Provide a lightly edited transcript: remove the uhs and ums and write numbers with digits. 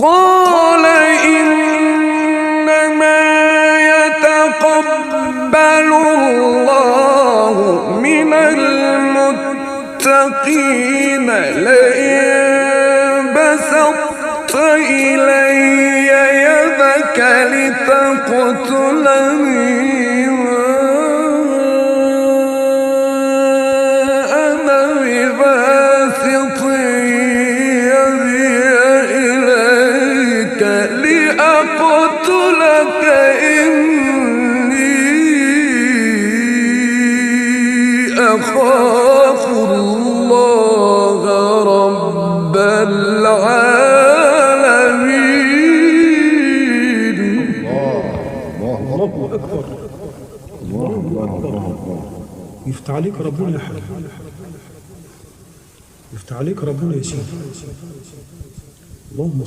قال إنما يتقبل الله من المتقين لئن بسطت إلي يدك لتقتلني ما أنا بباسط يدي إليك لأقتلك إني أخاف الله رب العالمين. الله أكبر. الله الله الله الله. يفتح عليك ربنا يا حاج، يفتح عليك ربنا يا سيدي. اللهم